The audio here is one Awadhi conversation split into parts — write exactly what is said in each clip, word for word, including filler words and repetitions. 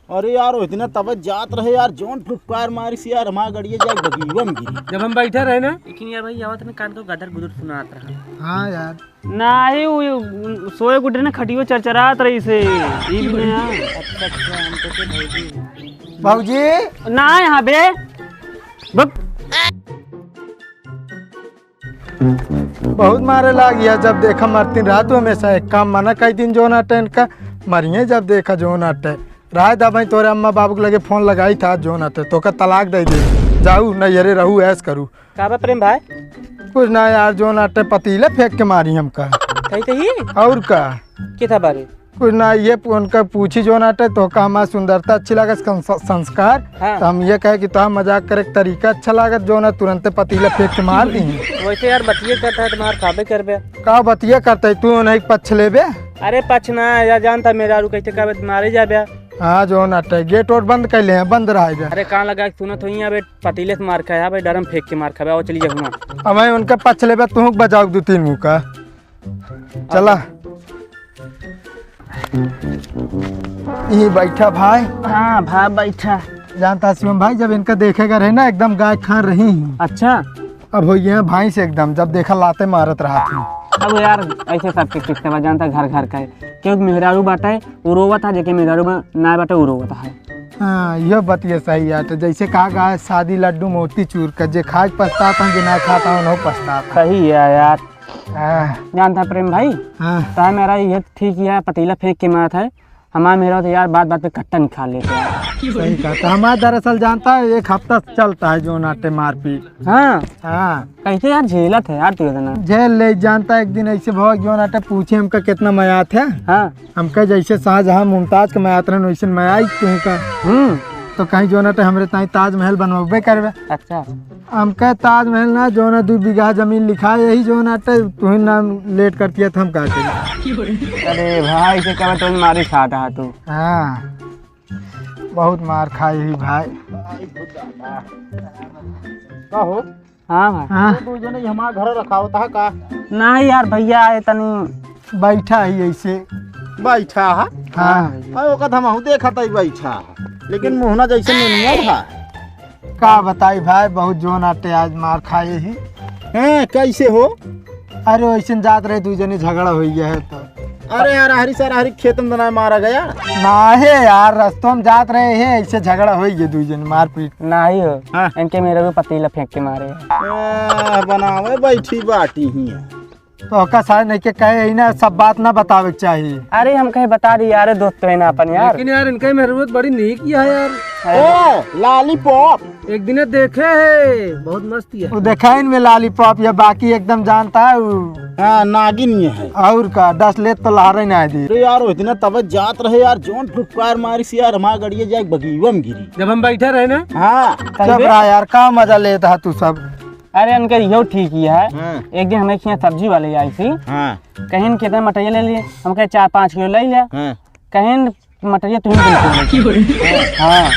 अरे यार, वो इतना तबत जात रहे यार, जौन फुफकार मारिस यार, हमार गड़िया जाए बगीवा में गिरी। जब हम बैठे रहे ना। लेकिन यार भाई, आवत में कान को गदर गुदर सुनात रहा। हाँ यार। नाही, उ, उ, सोए गुटे ना खटियो चरचरात रही से। ई भी नया। अच्छा, अच्छा, हम तो के भौजी। भौजी? ना यहाँ बे। बक। बहुत मारे लाग गया, जब देखा मरतीन रहा तू हमेशा एक काम मना कई दिन जौन अटे इनका, मरिए जब देखा जौन अटे। रहा दा भाई तोरे अम्मा बाबू के लगे फोन लगाई था जौन अटे, तोका तलाक दे दे, जाऊ नैहरे रहू ऐश करू। का बा प्रेम भाई? कुछ ना यार, जौन अटे पतीला फेंक के मारी हमका। कही कही? और का? के था बारे? कुछ ना, ये पु-, उनका पूछी जौन अटे, तोहका हमार सुंदरता अच्छी लागत, संस-, संस्कार। हाँ। तो हम ये कहे कि तोहार मजाक करे के तरीका अच्छा लागत, जौन है तुरंते पतीला फेंक के मार दी। वैसे यार बतिये करता है तो मार खाबे करबे। का बतिये करता है, तू उन्हें पक्ष लेबे? अरे पक्ष ना, या जानता मेहरारू कैसे का मारे जाबे। हाँ, जौन अटे, गेट और बंद कर ले हैं, बंद रहा जा। अरे कान लगा के सुनत होई, अबे पतीले से मार खाए, अबे डरम फेंक के मार खाबे, आओ चली जाओ ना। अब मैं उनका पक्ष लेबे, तू बजाओ दो तीन मुँह का। चला। ई बैठा भाई। हाँ भाई बैठा। जानता शिवम भाई, जब इनका देखेगा रहे ना, एकदम गाय खान रही। अच्छा। अब हो गया भाई से एकदम, जब देखा लाते मारत रहा थी। अब यार ऐसे सबके किस्से बा, जानता घर घर का है। क्योंकि मेहरारू बाटे, उ रोवत है, जेके मेहरारू बा-, ना बाटे, उ रोवत है। हाँ, यह बात ये सही है। तो जैसे कहा गया है, शादी लड्डू मोती चूर का, जे खाए पछतात है, जे ना खाता है, उन्हों पछतात है। सही है यार। हाँ। जानता प्रेम भाई, हाँ। तो मेरा ये ठीक है, पतीला फेंक के मारत है। हमारे मेहरारू तो यार बात बात पे कट्टा निकाल लेते हैं। सही कहा। तो हमारा दरअसल जानता है, एक हफ्ता से चलता है जौन अटे मारपीट। हाँ। हाँ। कैसे यार झेलत है यार तू इतना? झेल ले, जानता है, एक दिन ऐसे भवा जौन अटे पूछे हमका कितना मयात है। हाँ। हमका जैसे शाहजहां मुमताज के मयात रहन वैसे मयाई तुमका। हम्म। तो कहीं जौन अटे हमरे ताई ताजमहल बनवाबे करबे। अच्छा। हमका ताजमहल ना, जौन है दू बीघा जमीन लिखा है, यही जौन अटे तुही नाम लेट करती है, तो हम का करी? अरे भाई, से कब तो मारी खाता है तू? हाँ, बहुत मार खाई हुई भाई। का हो? हाँ भाई। हाँ। तू दू जने हमार घर रखावत है का? नहीं यार, भैया आए तनी। बैठा ही ऐसे। बैठा है? हाँ। अरे ओका तो हमहू देखत ही बैठा है, लेकिन मुहना जैसे नेनुआ है। का बताई भाई, बहुत जौन अटे आज मार खाए ही। हैं, कैसे हो? अरे वैसे जात रहे, दू जने झगड़ा हो गया है तो। अरे यार, हरी सर हरी खेत में दना मारा गया। ना है यार, रस्तों में जात रहे हैं, ऐसे झगड़ा हो गया, दू जने मारपीट। ना ही हो। हाँ। इनके मेहरारू पतीला फेंक के मारे। ए, बनावे बैठी बाटी ही। तो ओका सारे नहीं के कहे ही ना, सब बात ना बतावे के चाहिए। अरे हम कहे बता दी यार, दोस्त है ना अपन यार। लेकिन यार इनका मेहरारू बड़ी नीक ही है यार। अरे ओ, लॉलीपॉप। एक दिन देखे है, बहुत मस्त ही है। वो देखा इनमें लॉलीपॉप या बाकी एकदम जानता है वो। हाँ, नागिन ये है। और का, दस लेत तो लहरे ना दी। अरे यार, वो इतना तबत जात रहे यार, जौन फुफकार मारिस यार, हमार गड़िया जाए बगीवा में गिरी। जब हम बैठे रहे ना। हाँ। चुप रहा यार, का मजा लेता है तू सब। अरे, इनके इहो ठीक ही है। हाँ। एक दिन हमें खिया सब्जी वाले आई थी। हाँ। कहीं कितने मटरिया ले लिए, हम कहे चार पाँच किलो ले लिया। हाँ। कहीं मटरिया तुम बिल्कुल नहीं। हाँ।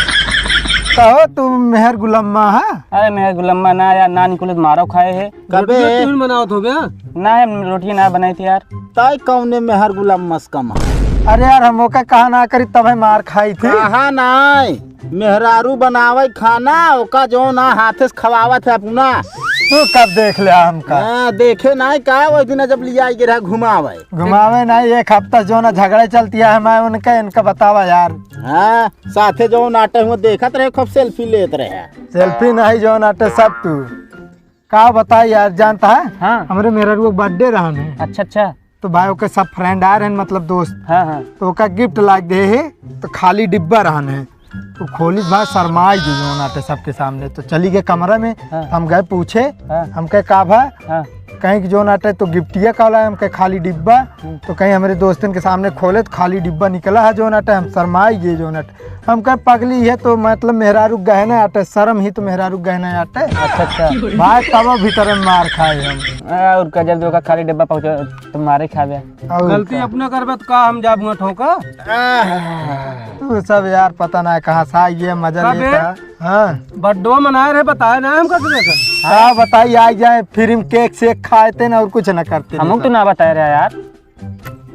कहो तुम मेहर गुलम्मा है? अरे, मेहर गुलम्मा ना यार, ना निकुले तो मारो खाए है। कबे? रोटियां तुम बनावत हो बे? ना, हम रोटियां ना बनाई थी यार। ताई कौने मेहर गुलम्मा से कम है? अरे यार, हम ओका कहा ना करी, तब है मार खाई थी। कहा ना है? मेहरारू बनावे खाना, ओका जो ना हाथे से खवावत है अपना। तू कब देख लिया हमका? हाँ, देखे ना का, वो दिन जब लिया के रहा घुमावे। घुमावे ना, एक हफ्ता जो ना झगड़े चलती है हमारे उनके, इनका बतावा यार। हाँ, साथे जो नाटे हुए देखत रहे, खूब सेल्फी लेत रहे। सेल्फी नहीं, जो नाटे सब तू। का बताई यार, जानता है? हाँ। हमरे मेहरारू के बर्थडे रहन है। अच्छा, अच्छा। तो भाई ओके सब फ्रेंड आ रहे हैं, मतलब दोस्त। हाँ, हाँ। तो ओका गिफ्ट लाग दे है, तो खाली डिब्बा रहन है। तो खोली भाई शर्माई गई जो नाटे सबके सामने। तो चली गए कमरा में, हाँ। हम गए पूछे, हाँ। हम कहे का भा? हाँ। कहीं कि जो नाटे तो गिफ्टिया का वाला है, हम कहे खाली डिब्बा। हम्म। तो कहीं हमरे दोस्तन के सामने खोले तो खाली डिब्बा निकला है जो नाटे, हम शर्माई गए जो नाटे। हम कहे पगली है तो मतलब मेहरारू गहना आटे, शर्म ही तो मेहरारू गहना आटे। अच्छा, अच्छा। भाई तब भीतर में मार खाए हम। आ, और का जल्दी ओका खाली डिब्बा पहुंचा तो मारे खाबे। और गलती का? अपना करबे तो का हम जाब हुआ ठोका? तू सब यार पता ना कहाँ से आई ये मजा का बे? लेता। हाँ। बर्थडे मनाए रहे, बताए ना हमका तुझे का? का बताई, आई जाए फिर हम केक शेक खाए थे ना और कुछ ना करते हमको नहीं तो सब। ना बताए रहे यार।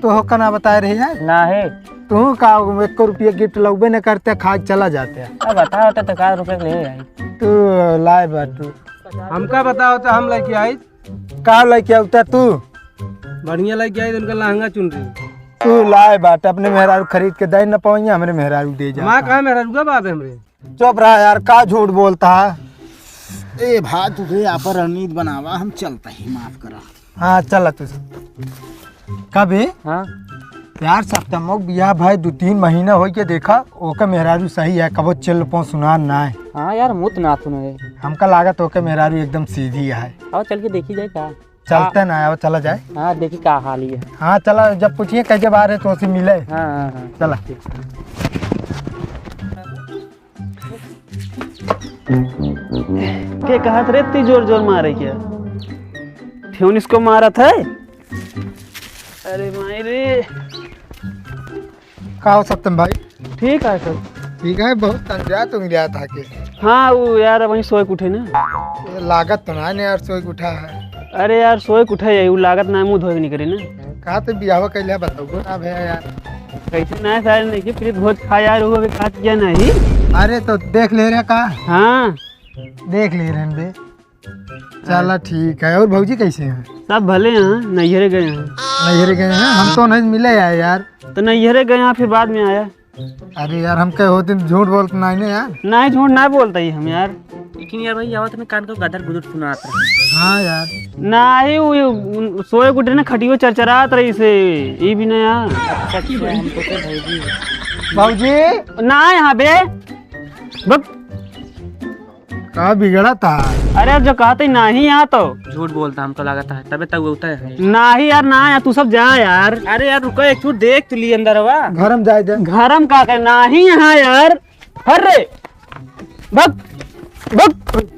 तो हो का ना बताए रहे यार? ना है। तू का, एको रुपया गिफ्ट लउबे न करते, खा के चला जाते। अब बताओ तो, तो का रुपये ले आई? तू लाए बा तू। हमका बताओ तो हम लेके आई। का लेके आउता तू? बढ़िया लेके आई, उनका लहंगा चुनरी। तू लाए बाट, अपने मेहरारू खरीद के दे न पाइए, हमरे मेहरारू दे जा। माँ कहाँ मेहरारू का बाप है हमरे? चुप रहा यार, का झूठ बोलता है? ए भाई, तुझे यहाँ पर रणनीति बनावा, हम चलता ही, माफ करा। हाँ, चला तू। कबे? हाँ। यार, सप्तमो बियाह भाई, दो तीन महीना होई के देखा, ओके मेहरारू सही है, कबो चिल्ल पो सुनार ना है। हाँ यार, मुत ना सुने। हमका लागत ओके मेहरारू एकदम सीधी है। आओ, चल के देखी जाए का। चलते ना, आओ, चला जाए। हाँ, देखी का हाल ही है। हाँ, चला, जब पूछिए, कह जब आ रहे तो उसे मिले। हाँ, हाँ, हाँ। चला। के कहत रे, इतनी जोर जोर मारे क्या? क्यों इसको मारत है? अरे माई रे। का हो सप्तम भाई? ठीक है सर। ठीक है, बहुत तंगजात उंगजात आके। हाँ, वो यार, वहीं सोए के उठे ना। लागत तो ना यार, सोए के उठा है। अरे यार, सोए के उठे है, वो लागत ना, मुँह धोए के निकले ना। कहा तो बियाह कैले बताओ ना भैया यार। कैसे ना सारे नहीं कि प्रीत भोज खा यार, वो अभी खा किया नहीं। अरे तो देख ले रहे का? हाँ। देख ले रहे बे। चला ठीक है। और भौजी कैसे हैं? सब भले हैं, नैहरे गए हैं। नैहरे गए हैं? हम तो नहीं मिले आए यार। तो नैहरे गए हैं, फिर बाद में आया। अरे यार, हम कहे होते झूठ बोलते नहीं ना यार। नहीं, झूठ ना बोलता ही हम यार। लेकिन यार भाई, आवत में कान को गदर गुदर सुनात रहा। हाँ यार। नहीं, वो, वो सोए के उठे ना, खटियो चरचरात रही से, ये भी ना यार। अच्छा, अच्छा, हमको तो भौजी। भौजी? ना यहाँ बे। बक। का बिगड़ा था? अरे, जो कहते ही नहीं यहाँ तो। झूठ बोलता, हमको लागत है, तबे तक उठा है। नहीं यार, ना यार, तू सब जा यार। अरे यार, रुको, एक छूट देख तो ली अंदरवा। घर हम जाए दे। घर हम का करे, नहीं यहाँ यार। हर रे, भग, भग।